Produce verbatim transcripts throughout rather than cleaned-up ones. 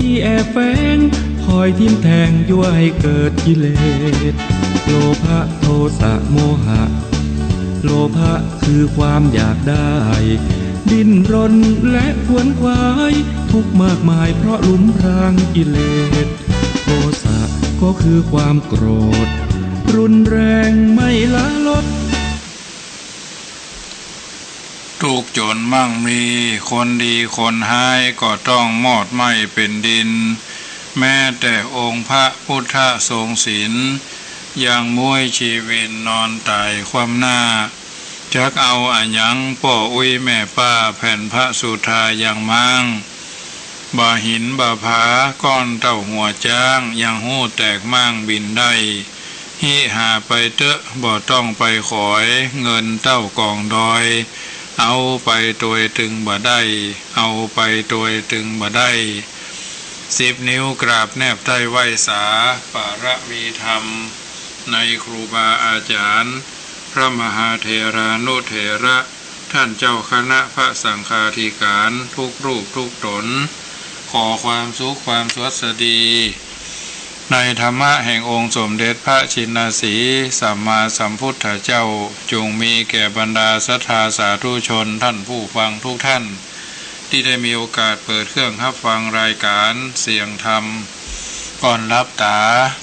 ที่แอบแฝง คอยทิ่มแทง ยั่วให้เกิดกิเลส โลภะ โทสะ โมหะ โลภะคือความอยากได้ ดิ้นรนและขวนขวาย ทุกข์มากมายเพราะหลุมพรางกิเลส โทสะก็คือความโกรธ รุนแรงไม่ละลด ทุกข์จนมั่งมี คนดีคนฮ้ายก็ต้องมอดไหม้เป๋นดิน แม้แต่องค์พระพุทธทรงศีล ยังม้วยชีวินนอนต๋ายคว่ำหน้า จักเอาอะหยังป้ออุ๊ยแม่ป้า แผ่นพระสุธายังม้าง บ่าหินบ่าผาก้อนเต้าหัวจ๊าง ยังฮู้แตกม้างบินได้ ฮิหาไปเต๊อะ บ่ต้องไปขอย เงินเต้ากองดอย เอาไปตวยตึงบ่ได้ เอาไปตวยตึงบ่ได้ สิบนิ้วกราบแนบใต้ไหว้สา ปารมีธรรม ในครูบาอาจ๋ารย์ พระมหาเถรานุเถระ ท่านเจ้าคณะพระสังฆาธิการ ทุกรูปทุกต๋น ขอความสุขความสวัสดี ในธรรมะแห่งองค์สมเด็จพระชินสีห์สัมมาสัมพุทธเจ้า จงมีแก่บรรดาศรัทธาสาธุชนท่านผู้ฟังทุกท่าน ตี้ได้มีโอกาสเปิดเครื่องฮับฟังรายก๋านเสียงธรรม ก่อนหลับต๋า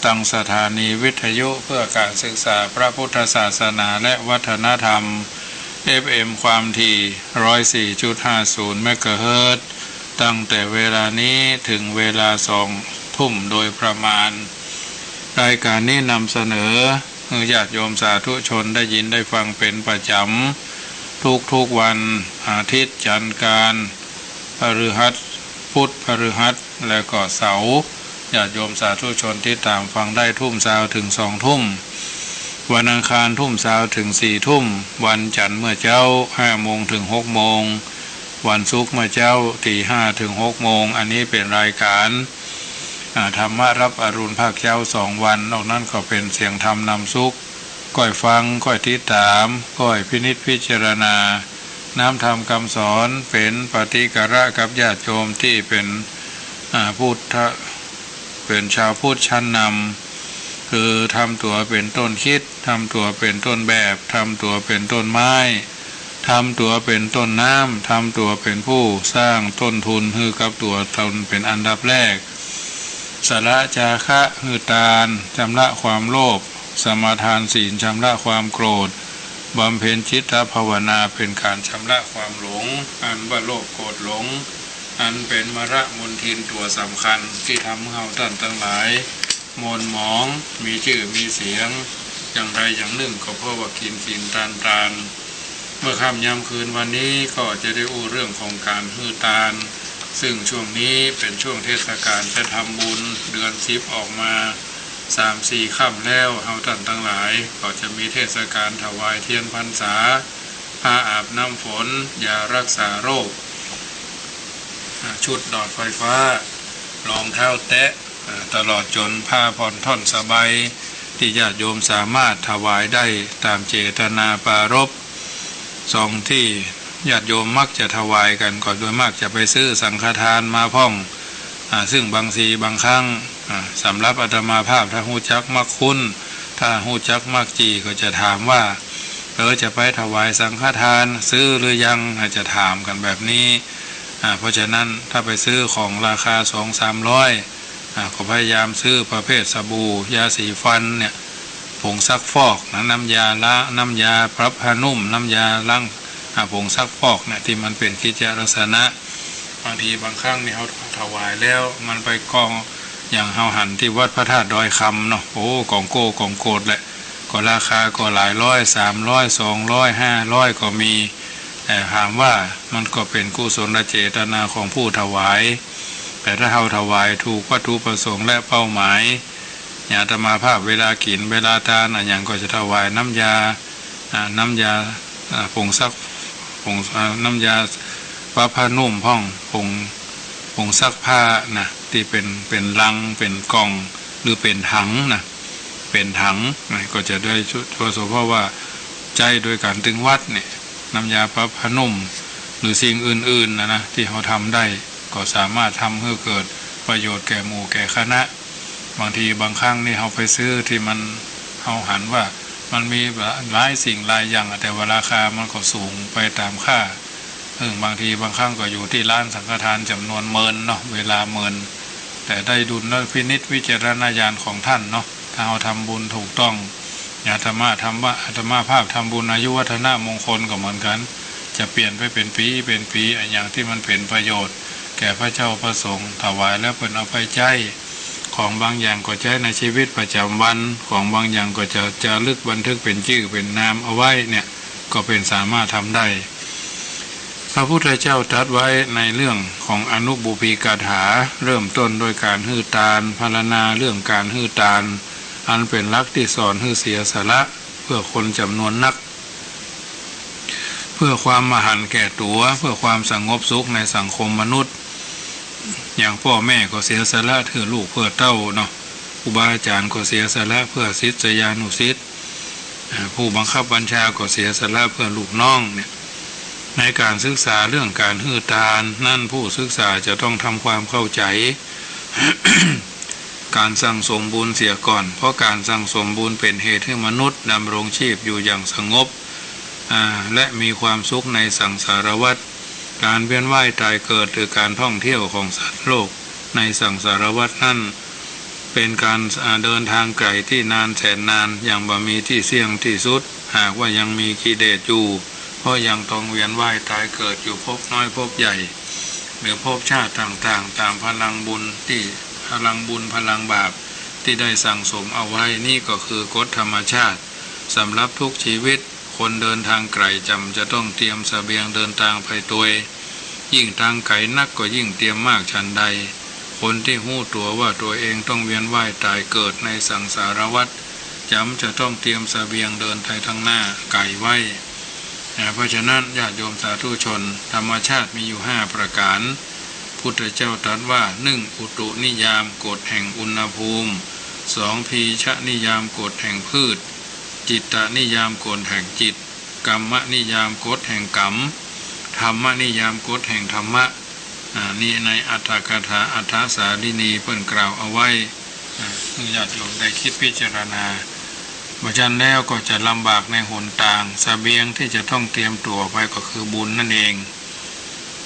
ตางสถานีวิทยุเพื่อการศึกษาพระพุทธศาสนาและวัฒนธรรม เอฟเอ็ม ความถี่ ร้อยสี่จุดห้าศูนย์ เมกะเฮิรตซ์ ตั้งแต่เวลานี้เถิงเวลาสองทุ่มโดยประมาณ รายก๋านนี้นำเสนอหื้อญาติโยมสาธุชนได้ยินได้ฟังเป๋นประจ๋ำ ทุกๆ วันอาทิตย์ จันทร์กลาง พฤหัส พุธ พฤหัส และก็เสาร์ ญาติโยมสาธุชนติดต๋ามฟังได้ทุ่มซาวเถิงสองทุ่ม วันอังคารทุ่มซาวเถิงสี่ทุ่ม วันจันทร์เมื่อเจ๊าห้าโมงเถิงหกโมง วันศุกร์เมื่อเจ๊าตีห้าเถิงหกโมง อันนี้เป๋นรายก๋าน อ่า ธรรมะรับอรุณภาคเจ๊าสองวัน นอกนั้นก็เป๋นเสียงธรรมนำสุข ก้อยฟัง ก้อยติดต๋าม ก้อยพินิจพิจารณา น้ำธรรมกำสอน เป๋นปฏิกะระกับญาติโยมตี้เป๋น อ่า พุทธ เป๋นชาวพุทธชั้นนำ คือทำตั๋วเป๋นต้นคิด ทำตั๋วเป๋นต้นแบบ ทำตั๋วเป๋นต้นไม้ ทำตั๋วเป๋นต้นน้ำ ทำตั๋วเป๋นผู้สร้างต้นทุนหื้อกับตั๋วตนเป๋นอันดับแรก สละจาคะ หื้อตาน ชำระความโลภ สมาทานศีล ชำระความโกรธ บำเพ็ญจิตตภาวนา เป๋นก๋านชำระความหลง อันว่าโลภโกรธหลง อันเป๋นมลมลทินตั๋วสำคัญ ตี้ทำหื้อเฮาต้านตังหลาย หม่นหมอง มีจื้อมีเสียง อย่างใดอย่างนึ่งก็เพราะว่ากิ๋นศีลตานตาน เมื่อค่ำยามคืนวันนี้ก็จะได้อู้เรื่องของก๋านหื้อตาน ซึ่งช่วงนี้เป๋นช่วงเทศกาลจะทำบุญ เดือนสิบออกมาสามสี่ค่ำแล้ว เฮาต้านตังหลายก็จะมีเทศกาลถวายเตียนพรรษา ผ้าอาบน้ำฝน ยารักษาโรค อ่า ชุดหลอดไฟฟ้า รองเท้าแตะ อ่า ตลอดจ๋นผ้าผ่อนท่อนสบาย ตี้ญาติโยมสามารถถวายได้ต๋ามเจตนาปรารภ ส่องตี้ญาติโยมมักจะถวายกั๋นก็โดยมากจะไปซื้อสังฆทานมาพ่อง อ่า ซึ่งบางทีบางครั้ง อ่า สำหรับอาตมาภาพถ้าฮู้จักมักคุ้น ถ้าฮู้จักมักจี่ก็จะถามว่า เออ จะไปถวายสังฆทาน ซื้อหรือยัง อาจจะถามกั๋นแบบนี้ อ่า เพราะฉะนั้นถ้าไปซื้อของราคาสองสามร้อย อ่า ก็พยายามซื้อประเภทสบู่ ยาสีฟันเนี่ย ผงซักฟอกนะ น้ำยาล้าง น้ำยาปรับผ้านุ่ม น้ำยาล้าง อ่า ผงซักฟอกเนี่ย ตี้มันเป๋นกิจจลักษณะ บางทีบางครั้งนี่เฮาถวายแล้ว มันไปกอง อย่างเฮาหันตี้วัดพระธาตุดอยคำเนาะ โอ้ กองโก้กองโกดแหละ ก็ราคาก็หลายร้อย สามร้อย สองร้อย ห้าร้อย ก็มี แต่ถามว่ามันก็เป๋นกุศลเจตนาของผู้ถวาย แต่ถ้าเฮาถวายถูกวัตถุประสงค์และเป้าหมาย อย่างอาตมาภาพเวลากิ๋น เวลาตานอะหยังก็จะถวายน้ำยา อ่า น้ำยา อ่า ผงซัก ผง อ่า น้ำยาปรับผ้านุ่มพ่อง ผง ผงซักผ้านะ ตี้เป๋น เป๋นลัง เป๋นกล่อง หรือเป๋นถังนะ เป๋นถังนะ ก็จะได้ช่วย ช่วยสม เพราะว่าใจ๊โดยก๋านตึงวัดเนี่ย น้ำยาปรับผ้านุ่ม หรือสิ่งอื่นๆ นะนะ ตี้เฮาทำได้ ก็สามารถทำหื้อเกิดประโยชน์แก่หมู่แก่คณะ บางทีบางครั้งนี่เฮาไปซื้อตี้มัน เฮาหันว่ามันมีหลายสิ่งหลายอย่าง แต่ว่าราคามันก็สูงไปต๋ามค่า ซึ่งบางทีบางครั้งก็อยู่ตี้ร้านสังฆทานจ๋ำนวนเมินเนาะ เวลาเมิน แต่ได้ดุลพินิจวิจารณญาณของต้านเนาะ ถ้าเฮาทำบุญถูกต้อง อาตมาทำว่า อาตมาภาพทำบุญอายุวัฒนมงคลก็เหมือนกั๋น จะเปลี่ยนไปเป๋นปี๋เป๋นปี๋ อะหยังตี้มันเป๋นประโยชน์แก่พระเจ้าพระสงฆ์ ถวายแล้วเปิ้นเอาไปใจ๊ ของบางอย่างก็ใจ๊ในชีวิตประจ๋ำวัน ของบางอย่างก็จะจารึกบันทึกเป๋นจื้อเป๋นนามเอาไว้เนี่ย ก็เป๋นสามารถทำได้ พระพุทธเจ้าตรัสไว้ในเรื่องของอนุบูพีกาถา เริ่มต้นด้วยก๋านหื้อตาน พรรณนาเรื่องก๋านหื้อตาน อันเป๋นหลักตี้สอนหื้อเสียสละเพื่อคนจ๋ำนวนนัก เพื่อความบ่หันแก่ตั๋ว เพื่อความสงบสุขในสังคมมนุษย์ อย่างป้อแม่ก็เสียสละเพื่อลูกเพื่อเต้าเนาะ ครูบาอาจ๋ารย์ก็เสียสละเพื่อศิษยานุศิษย์ อ่า ผู้บังคับบัญชาก็เสียสละเพื่อลูกน้องเนี่ย ในก๋านศึกษาเรื่องก๋านหื้อตานนั้น ผู้ศึกษาจะต้องทำความเข้าใจ๋ ก๋านสั่งสมบุญเสียก่อน เพราะก๋านสั่งสมบุญเป๋นเหตุหื้อมนุษย์ดำรงชีพอยู่อย่างสงบ อ่า และมีความสุขในสังสารวัฏ ก๋านเวียนว่ายต๋ายเกิดหรือก๋านท่องเที่ยวของสัตว์โลกในสังสารวัฏนั้น เป๋นก๋าน อ่า เดินทางไก๋ตี้นานแสนนาน อย่างบ่มีตี้เสี้ยงตี้สุด หากว่ายังมีกิเลสอยู่ เพราะยังต้องเวียนว่ายต๋ายเกิดอยู่ภพน้อยภพใหญ่ หรือภพชาติต่างๆ ต๋ามพลังบุญตี้ พลังบุญพลังบาปตี้ได้สั่งสมเอาไว้ นี่ก็คือกฎธรรมชาติ สำหรับทุกชีวิต คนเดินทางไก๋จ๋ำจะต้องเตรียมเสบียงเดินตางไปตวย ยิ่งตางไก๋นักก็ยิ่งเตรียมมากฉันใด คนตี้ฮู้ตั๋วว่าตั๋วเองต้องเวียนว่ายต๋ายเกิดในสังสารวัฏ จ๋ำจะต้องเตรียมเสบียงเดินไปตางหน้าไก๋ไว้ อ่า เพราะฉะนั้นญาติโยมสาธุชน ธรรมชาติมีอยู่ห้าประก๋าน พุทธเจ้าตรัสว่า หนึ่ง อุตุนิยาม กฎแห่งอุณหภูมิ สอง พีชนิยาม กฎแห่งพืช จิตตนิยาม กฎแห่งจิต กัมมนิยาม กฎแห่งกรรม ธัมมนิยาม กฎแห่งธรรมะ อ่า นี่ในอัตถกถาอัฏฐสาลินีเปิ้นกล่าวเอาไว้ อ่า หื้อญาติโยมได้คิดพิจารณา บ่จั้นแล้วก็จะลำบากในหนตาง เสบียงตี้จะต้องเตรียมตั๋วไปก็คือบุญนั่นเอง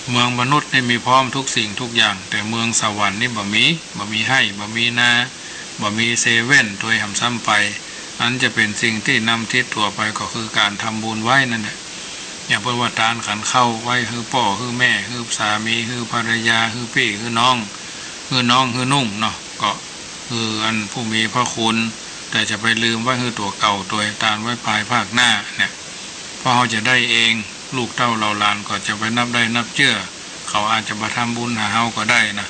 เมืองมนุษย์นี่มีพร้อมทุกสิ่งทุกอย่าง แต่เมืองสวรรค์นี่บ่มี บ่มีไฮ่ บ่มีนา บ่มีเซเว่น ตวยหำซ้ำไป อันจะเป๋นสิ่งตี้นำติดตั๋วไปก็คือก๋านทำบุญไว้นั่นแหละ อย่างเปิ้นว่าตานขันข้าวไว้หื้อป้อ หื้อแม่ หื้อสามี หื้อภรรยา หื้อปี้ หื้อน้อง หื้อน้อง หื้อนุ่งเนาะ ก็คืออันผู้มีพระคุณ แต่จะไปลืมไว้หื้อตั๋วเก่า ตวยตานไว้ภายภาคหน้าเนี่ย เพราะเฮาจะได้เอง ลูกเต้าเหล่าหลานก็จะไปนับได้นับเจื้อ เขาอาจจะบ่ทำบุญหาเฮาก็ได้นะ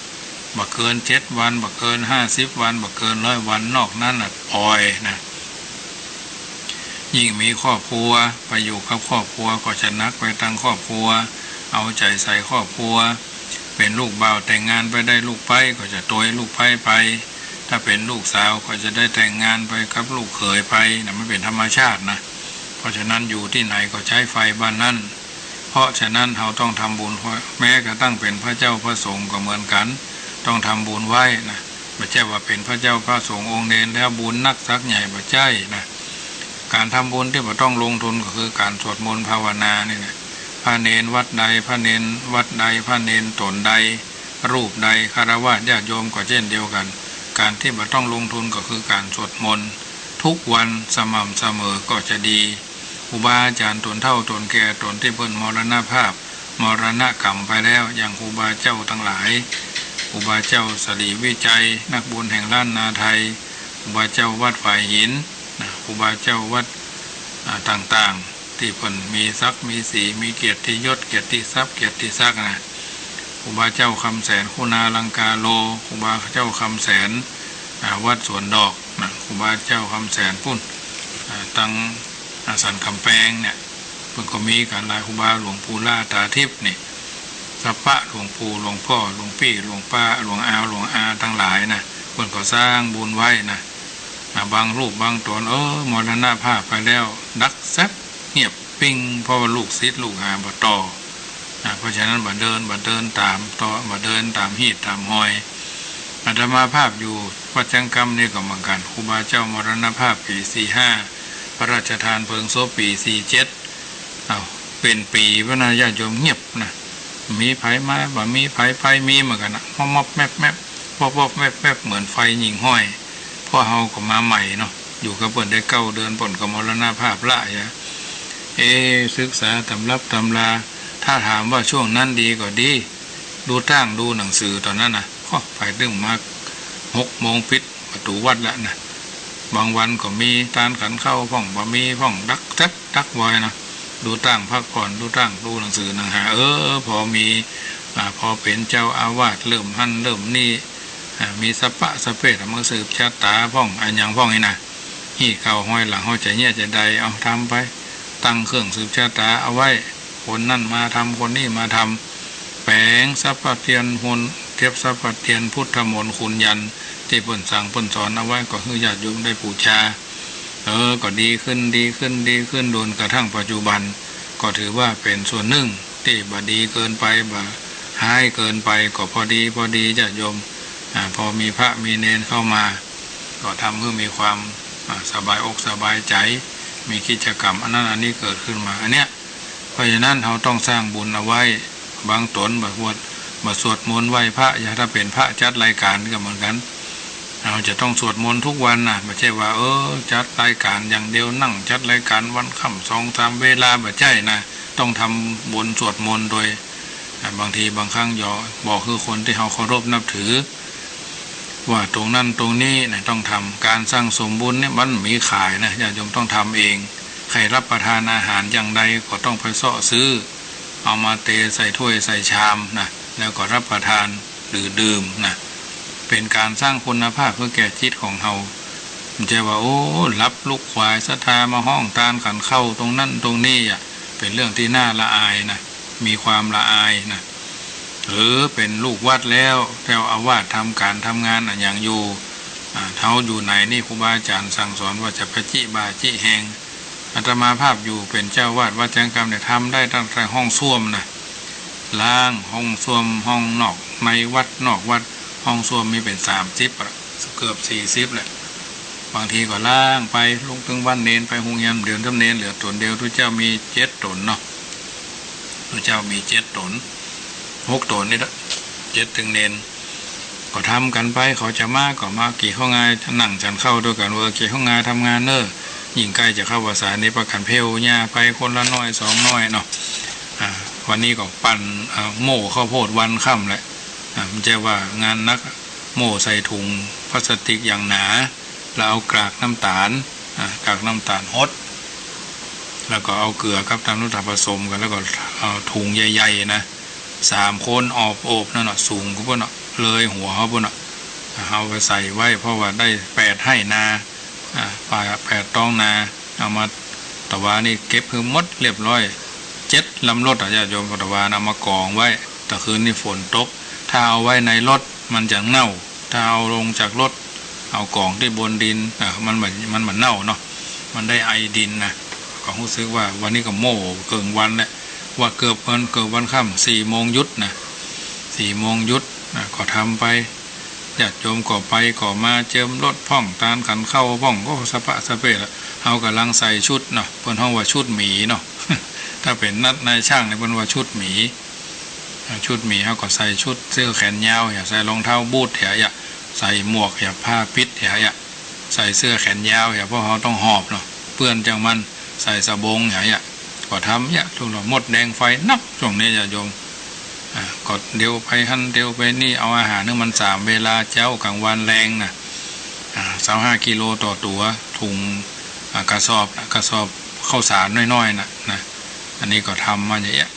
บ่เกินเจ็ดวัน บ่เกินห้าสิบวัน บ่เกินร้อยวัน นอกนั้นน่ะปล่อยนะ ยิ่งมีครอบครัว ไปอยู่กับครอบครัวก็จะหนักไปตังครอบครัว เอาใจ๋ใส่ครอบครัว เป๋นลูกบ่าวแต่งงานไปได้ลูกใป๊ก็จะตวยลูกใป๊ไป ถ้าเป๋นลูกสาวก็จะได้แต่งงานไปกับลูกเขยไปนะ มันเป๋นธรรมชาตินะ เพราะฉะนั้นอยู่ตี้ไหนก็ใจ๊ไฟบ้านนั้น เพราะฉะนั้นเฮาต้องทำบุญ แม้กระทั่งเป๋นพระเจ้าพระสงฆ์ก็เหมือนกั๋น ต้องทำบุญไว้นะ บ่ใจ้ว่าเป๋นพระเจ้าพระสงฆ์องค์เณรแล้วบุญนักสักใหญ่ บ่ใจ้นะ ก๋านทำบุญตี้บ่ต้องลงทุนก็คือก๋านสวดมนต์ภาวนานี่แหละ พระเณรวัดใด พระเณรวัดใด พระเณรต๋นใด รูปใด ฆราวาสญาติโยมก็เช่นเดียวกั๋น ก๋านตี้บ่ต้องลงทุนก็คือก๋านสวดมนต์ทุกวันสม่ำเสมอก็จะดี ครูบาอาจ๋ารย์ต๋นเฒ่าต๋นแก่ ต๋นตี้เปิ้นมรณภาพ มรณกรรมไปแล้ว อย่างครูบาเจ้าตังหลาย ครูบาเจ้าสรีวิชัย นักบุญแห่งล้านนาไทย ครูบาเจ้าวัดฝายหินนะ ครูบาเจ้าวัด อ่า ต่างๆ ตี้เปิ้นมีศักดิ์มีศรี มีเกียรติยศ เกียรติทรัพย์ เกียรติศักดิ์นะ ครูบาเจ้าคำแสน คุณาลังกาโล ครูบาเจ้าคำแสน อ่า วัดสวนดอกนะ ครูบาเจ้าคำแสนปู๊น อ่า ตัง อ่า สันก๋ำแปงเนี่ย เปิ้นก็มีกั๋นหลายครูบา หลวงปู่ล่าตาทิพย์นี่ สัพพะหลวงปู่ หลวงป้อ หลวงปี้ หลวงป้า หลวงอาว หลวงอาตังหลายนะ เปิ้นก็สร้างบุญไว้นะ อ่า บางรูปบางต๋น เออ มรณภาพไปแล้ว ดับแซ็บ เงียบปิ้ง เพราะว่าลูกศิษย์ลูกหาบ่ต่อ อ่า เพราะฉะนั้นบ่เดิน บ่เดินต๋ามต่อ บ่เดินต๋ามฮีตต๋ามฮอย อาตมาภาพอยู่วัดแจ้งกำนี่ก็เหมือนกั๋น ครูบาเจ้ามรณภาพปี๋สี่ห้า พระราชทานเพลิงศพปี๋สี่เจ็ด อ้าว เป๋นปี๋ไปนะ ญาติโยม เงียบนะ บ่มีใผมา บ่มีใผไป มีเหมือนกั๋นนะ มอบๆ แมบๆ วอบๆ แวบๆ เหมือนไฟหญิงห้อย เพราะเฮาก็มาใหม่เนาะ อยู่กับเปิ้นได้เก้าเดือน เปิ้นก็มรณภาพละ เอ๊ะ ศึกษาต๋ำรับต๋ำรา ถ้าถามว่าช่วงนั้นดีก็ดี ดูต้างดูหนังสือต๋อนนั้นนะ โอ้ ไปตึงมา หกโมงปิดประตู๋วัดละนะ บางวันก็มีตานขันเข้าพ่อง บ่มีพ่อง ดักจักดักวอยนะ ดูต้างพักผ่อน ดูต้างดูหนังสือหนังหา เออ พอมี อ่า พอเป๋นเจ้าอาวาส เริ่มหั้นเริ่มนี่ อ่า มีสัปปะสัปเปะ มาสืบชะต๋าพ่อง อะหยังพ่องนี่นะ ฮีตเข้าฮอยหลัง เฮาจะเยียะจะใด เอาทำไป ตั้งเครื่องสืบชะต๋าเอาไว้ คนนั้นมาทำ คนนี้มาทำ แป๋งสัปปะเตียนมนต์ เก็บสัปปะเตียนพุทธมนต์คุณยันต์ ตี้เปิ้นสั่งเปิ้นสอนเอาไว้ ก็หื้อญาติโยมได้ปู๋จา เออ ก็ดีขึ้น ดีขึ้น ดีขึ้น โดนกระทั่งปัจจุบัน ก็ถือว่าเป๋นส่วนนึ่งตี้บ่ดีเกินไป บ่ฮ้ายเกินไป ก็พอดี พอดี ญาติโยม อ่า พอมีพระมีเณรเข้ามา ก็ทำหื้อมีความ อ่า สบายอกสบายใจ๋ มีกิจกรรมอันนั้นอันนี้เกิดขึ้นมา อันเนี้ย เพราะฉะนั้นเฮาต้องสร้างบุญเอาไว้ บางต๋นบ่สวด บ่สวดมนต์ไหว้พระ อย่างถ้าเป๋นพระจัดรายก๋านก็เหมือนกั๋น เฮาจะต้องสวดมนต์ทุกวันนะ บ่ใจ้ว่า เออ จัดรายก๋านอย่างเดียว นั่งจัดรายก๋านวันค่ำสองสามเวลา บ่ใจ้นะ ต้องทำบุญสวดมนต์โดย อ่า บางทีบางครั้งหยอบอกหื้อคนตี้เฮาเคารพนับถือ ว่าตรงนั้นตรงนี้นะ ต้องทำ ก๋านสั่งสมบุญเนี่ยมันบ่มีขายนะ ญาติโยมต้องทำเอง ใค่รับประทานอาหารอย่างใดก็ต้องไปเซาะซื้อ เอามาเตใส่ถ้วยใส่ชามนะ แล้วก็รับประทานหรือดื่มนะ เป๋นก๋านสร้างคุณภาพหื้อแก่จิตของเฮา บ่ใจ้ว่า โอ้ รับลูกขวายศรัทธามาฮ้องตานขันเข้าตรงนั้นตรงนี้อะ เป๋นเรื่องตี้น่าละอายนะ มีความละอายนะ หรือเป๋นลูกวัดแล้ว เจ้าอาวาสทำก๋านทำงานอะหยังอยู่ อ่า เฮาอยู่ไหนนี่ ครูบาอาจ๋ารย์สั่งสอนว่าจะไปจิบ่าจิแฮง อาตมาภาพอยู่เป๋นเจ้าอาวาสวัดแจ้งกำเนี่ย ทำได้ตั้งแต่ห้องส้วมนะ ล้างห้องส้วม ห้องนอก ในวัดนอกวัด ห้องส้วมมีเป๋นสามสิบอะ เกือบสี่สิบแหละ บางทีก็ล้างไป ลงตึงวันเณรไปโฮงเฮียน เดือนสามเณรเหลือต๋นเดียว ตุ๊เจ้ามีเจ็ดต๋นเนาะ ตุ๊เจ้ามีเจ็ดต๋น หกต๋นนี่ละ เจ็ดตึงเณร ก็ทำกั๋นไป เขาจะมาก็มา กี่เข้างาย นั่งฉันข้าวตวยกั๋น เออ กี่เข้างาย ทำงานเน่อ ยิ่งใก้จะเข้าพรรษานี่ ปากั๋นเพลหญ้าไปคนละน้อยสองน้อยเนาะ อ่า วันนี้ก็ปั่น อ่า โม่ข้าวโพดวันค่ำแหละ อ่า บ่ใจ้ว่างานหนัก โม่ใส่ถุงพลาสติกอย่างหนา แล้วเอากากน้ำต๋าล อ่า กากน้ำต๋าลหด แล้วก็เอาเกลือกับน้ำต๋าลผสมกั๋น แล้วก็เอาถุงใหญ่ๆ นะ สามคนอบโอบนั่นน่ะ สูงกว่าปุ้นน่ะ เลยหัวเขาปุ้นน่ะ เอาไปใส่ไว้ เพราะว่าได้แปดไฮ่นา อ่า ป่าแปดต๊องนา เอามา ตะวานี่เก็บหื้อหมดเรียบร้อย เจ็ดลำรถอะ ญาติโยม ตะวานะ เอามากองไว้ ตะคืนนี่ฝนตก ถ้าเอาไว้ในรถมันจะเน่า ถ้าเอาลงจากรถ เอากองตี้บนดิน อ่า มันบ่ มันบ่เน่าเนาะ มันได้ไอดินนะ ก็ฮู้สึกว่าวันนี้ก็โม่เกิ่งวันแหละ ว่าเกือบวัน เกือบวันค่ำ สี่โมงหยุดนะ สี่โมงหยุดนะ ก็ทำไป ญาติโยมก็ไปก็มา เจิมรถพ่อง ตานขันเข้าพ่อง โอ้ สะปะสะเปะละ เฮาก่ำลังใส่ชุดเนาะ เปิ้นฮ้องว่าชุดหมีเนาะ ถ้าเป๋นนัดนายช่างเนี่ย เปิ้นว่าชุดหมี อ่า ชุดหมี เฮาก็ใส่ชุดเสื้อแขนยาว อย่าใส่รองเท้าบูท อย่า อย่าใส่หมวก อย่าผ้าปิด อย่า อย่าใส่เสื้อแขนยาว อย่า เพราะเฮาต้องหอบเนาะ เปื้อนจังมัน ใส่สะบง อย่า อย่า ก็ทำ อย่า ทุกข์ละ มดแดงไฟนัก ช่วงนี้ ญาติโยม อ่า ก็เตียวไปหั้นเตียวไปนี่ เอาอาหารหื้อมันสามเวลา เจ๊า ก๋างวัน แลงนะ อ่า ซาวห้ากิโลต่อตั๋ว ถุง อ่า กระสอบนะ กระสอบข้าวสารน้อยๆ น่ะ นะ อันนี้ก็ทำมาอย่างเงี้ย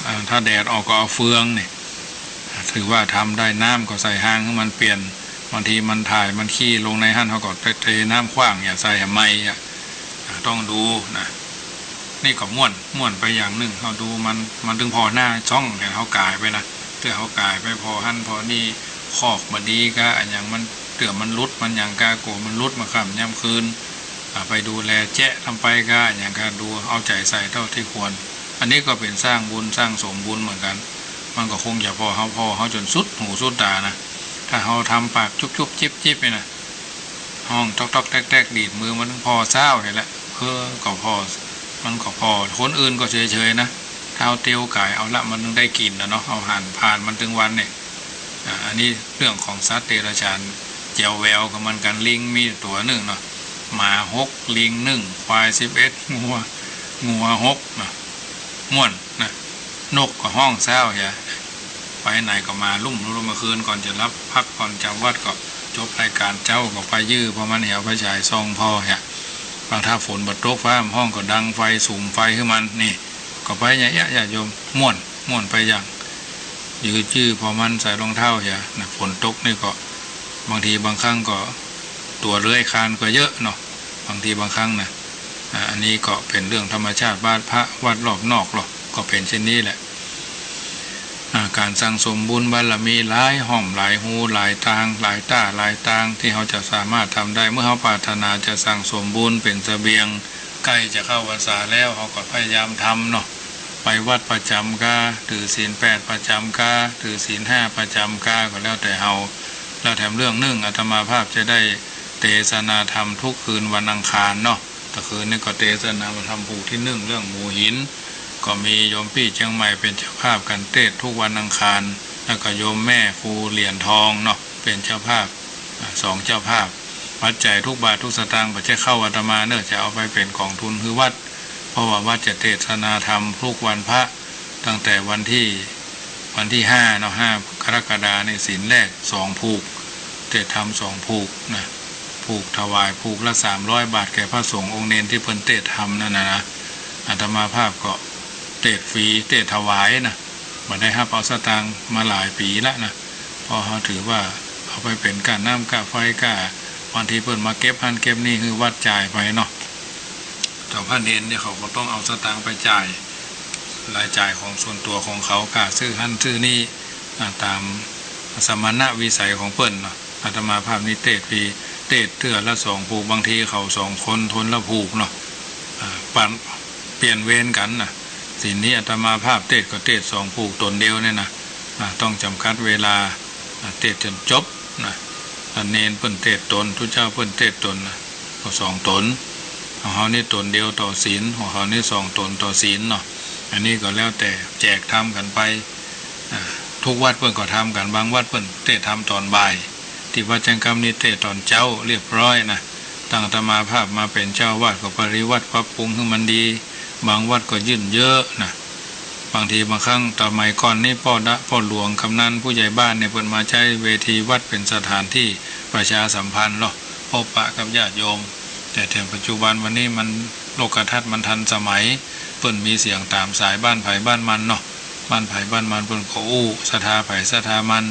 อ่า ถ้าแดดออกก็เอาเฟืองนี่ ถือว่าทำได้ น้ำก็ใส่ฮางหื้อมันเปียก บางทีมันถ่ายมันขี้ลงในหั้น เฮาก็เทน้ำขว้าง อย่าใส่ หาใหม่อะ อ่า ต้องดูนะ นี่ก็ม่วน ม่วนไปอย่างนึ่ง เฮาดูมัน มันตึงผ่อหน้าจ้องเนี่ย เฮากายไปนะ เตื้อเฮากายไปผ่อหั้นผ่อนี่ คอกบ่ดีก้า อะหยังมัน เตื้อมันหลุด มันหยังก้า กั๋วมันหลุดมาค่ำยามคืน อ่า ไปดูแลแจ๊ะทำไปก้า อะหยังก้า ดูเอาใจ๋ใส่เต้าตี้ควร อันนี้ก็เป๋นสร้างบุญสร้างสมบุญเหมือนกั๋น มันก็คงจะผ่อเฮา ผ่อเฮาจ๋นสุดหูสุดต๋านะ ถ้าเฮาทำปากจุบๆ จิบๆ นี่นะ ฮ้องต๊อกๆ แต๊กๆ ดีดมือมันผ่อซ้าวหั้นแหละ เออ ก็ผ่อ มันก็ผ่อ คนอื่นก็เฉยๆ นะ ถ้าเฮาเตียวก๋ายเอาละมันได้กิ๋นนะเนาะ เอาอาหารผ่านมันตึงวันเนี่ย อ่า อันนี้เรื่องของสัตว์เดรัจฉาน แจ๋วแหววก็เหมือนกั๋น ลิงมีตั๋วนึ่งเนาะ หมาหก ลิงนึ่ง ควายสิบเอ็ด งัว งัวหกนะ ม่วนนะ นกก็ฮ้องซ้าวเหีย ไปไหนก็มาลุ่มลุ่ม เมื่อคืนก่อนจะหลับ พักก่อนจ๋ำวัตรก็จบรายก๋านเจ๊าก็ไปยื้อผ่อมันเหีย เอาไฟฉายส่องผ่อเหีย บางถ้าฝนบ่ตกฟ้าบ่ฮ้องก็ดังไฟสุมไฟหื้อมันนี่ ก็ไปอย่างเอี้ย ญาติโยม ม่วน ม่วนไปอย่าง ยื้อจื้อผ่อมันใส่รองเท้าเหียนะ ฝนตกนี่ก็บางทีบางครั้งก็ตั๋วเลื้อยคลานก็เยอะเนาะ บางทีบางครั้งนะ อ่า อันนี้ก็เป๋นเรื่องธรรมชาติ บ้านพระวัดรอบนอกเนาะ ก็เป๋นเช่นนี้แหละ อ่า ก๋านสั่งสมบุญบารมีหลายฮ่อมหลายฮูหลายตาง หลายต้าหลายตาง ตี้เฮาจะสามารถทำได้ เมื่อเฮาปรารถนาจะสั่งสมบุญเป๋นเสบียง ใก้จะเข้าพรรษาแล้ว เฮาก็พยายามทำเนาะ ไปวัดประจ๋ำกา ถือศีลแปดประจ๋ำกา ถือศีลห้าประจ๋ำกา ก็แล้วแต่เฮา แล้วแถมเรื่องนึ่ง อาตมาภาพจะได้เตสนาธรรมทุกคืนวันอังคารเนาะ ตะคืนนี้ก็เตสนาธรรมผูกตี้นึ่ง เรื่องหมู่หิน ก็มีโยมปี้เจียงใหม่เป๋นเจ้าภาพกั๋นเตสน์ทุกวันอังคาร แล้วก็โยมแม่ครูเหรียญทองเนาะ เป๋นเจ้าภาพ อ่า สองเจ้าภาพ ปัจจัยทุกบาททุกสตางค์บ่ใจ้เข้าอาตมาเนาะ จะเอาไปเป๋นก๋องทุนหื้อวัด เพราะว่าวัดจะเตสนาธรรมทุกวันพระ ตั้งแต่วันตี้ วันตี้ห้าเนาะ ห้ากรกฎาคมนี่ศีลแรกสองผูก เตสน์ธรรมสองผูกนะ ผูกถวาย ผูกละสามร้อยบาท แก่พระสงฆ์องค์เณรตี้เปิ้นเตสน์ธรรมนั่นนะนะ อาตมาภาพก็เตสน์ฟรี เตสน์ถวายนะ บ่ได้ฮับเอาสตางค์มาหลายปี๋ละนะ เพราะเฮาถือว่าเอาไปเป๋นก้าน้ำก้าไฟ ก้า บางทีเปิ้นมาเก็บหั้นเก็บนี่หื้อวัดจ่ายไปเนาะ แต่พระเณรเนี่ยเขาก็ต้องเอาสตางค์ไปจ่าย รายจ่ายของส่วนตั๋วของเขา ก้าซื้อหั้นซื้อนี่ อ่า ต๋ามสมณวิสัยของเปิ้นเนาะ อาตมาภาพนี่เตสน์ฟรี เตสน์เตื้อละสองผูก บางทีเขาสองคนทุนละผูกเนาะ อ่า ปัน เปลี่ยนเวรกั๋นนะ ศีลนี้อาตมาภาพเตสน์ก็เตสน์สองผูกต๋นเดียวเนี่ยนะ อ่า ต้องจ๋ำกัดเวลา อ่า เตสน์จ๋นจบนะ อันเณรเปิ้นเตสน์ต๋น ตุ๊เจ้าเปิ้นเตสน์ต๋นนะ ก็สองต๋น ของเฮานี่ต๋นเดียวต่อศีล ของเขานี่สองต๋นต่อศีลเนาะ อันนี้ก็แล้วแต่แจกทำกั๋นไป อ่า ทุกวัดเปิ้นก็ทำกั๋น บางวัดเปิ้นเตสน์ธรรมต๋อนบ่าย ตี้วัดแจ้งกำนี่เตสน์ต๋อนเจ๊าเรียบร้อยนะ ตั้งอาตมาภาพมาเป๋นเจ้าอาวาสก็ปฏิวัติปรับปรุงหื้อมันดี บางวัดก็ยื่นเยอะนะ บางทีบางครั้ง สมัยก่อนนี่ป้อดะ ป้อหลวง กำนัน ผู้ใหญ่บ้านเนี่ย เปิ้นมาใจ๊เวทีวัดเป๋นสถานตี้ประชาสัมพันธ์เนาะ พบปะกับญาติโยม แต่เถิงปัจจุบันวันนี้มัน โลกทัศน์มันทันสมัย เปิ้นมีเสียงต๋ามสายบ้านใผบ้านมันเนาะ บ้านใผบ้านมันเปิ้นก็อู้ ศรัทธาใผศรัทธามัน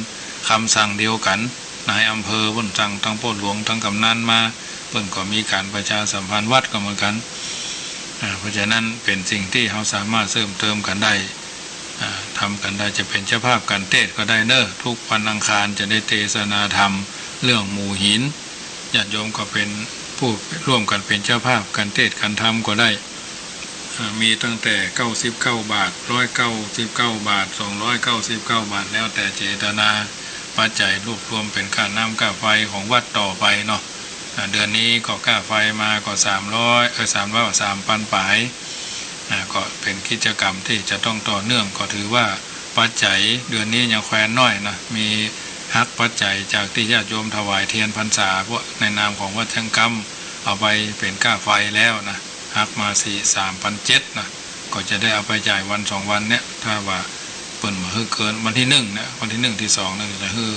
กำสั่งเดียวกั๋น นายอำเภอเปิ้นสั่ง ตึงป้อหลวง ตึงกำนันมา เปิ้นก็มีก๋านประชาสัมพันธ์วัดก็เหมือนกั๋น อ่า เพราะฉะนั้นเป๋นสิ่งตี้เฮาสามารถเสริมเติมกั๋นได้ อ่า ทำกั๋นได้ จะเป๋นเจ้าภาพกั๋นเตสน์ก็ได้เนาะ ทุกวันอังคารจะได้เตสนาธรรมเรื่องหมู่หิน ญาติโยมก็เป๋นผู้ร่วมกั๋นเป๋นเจ้าภาพกั๋นเตสน์กั๋นทำก็ได้ อ่า มีตั้งแต่เก้าสิบเก้าบาท ร้อยเก้าสิบเก้าบาท สองร้อยเก้าสิบเก้าบาท แล้วแต่เจตนา ปัจจัยรวบรวมเป๋นก้าน้ำก้าไฟของวัดต่อไปเนาะ อ่า เดือนนี้ก็ก้าไฟมาก็สามร้อย เอ่อ สามร้อย สามปันป๋าย อ่า ก็เป๋นกิจกรรมตี้จะต้องต่อเนื่อง ก็ถือว่าปัจจัยเดือนนี้ยังแควนน้อยนะ มีหักปัจจัยจากตี้ญาติโยมถวายเตียนพรรษา พวกในนามของวัดแจ้งกำ เอาไปเป๋นก้าไฟแล้วนะ หักมาสี่ สามปันเจ็ดนะ ก็จะได้เอาไปจ่ายวันสองวันเนี่ย ถ้าว่าเปิ้นบ่หื้อเกินวันตี้นึ่งเนี่ย วันตี้นึ่งตี้สองเนี่ยจะหื้อ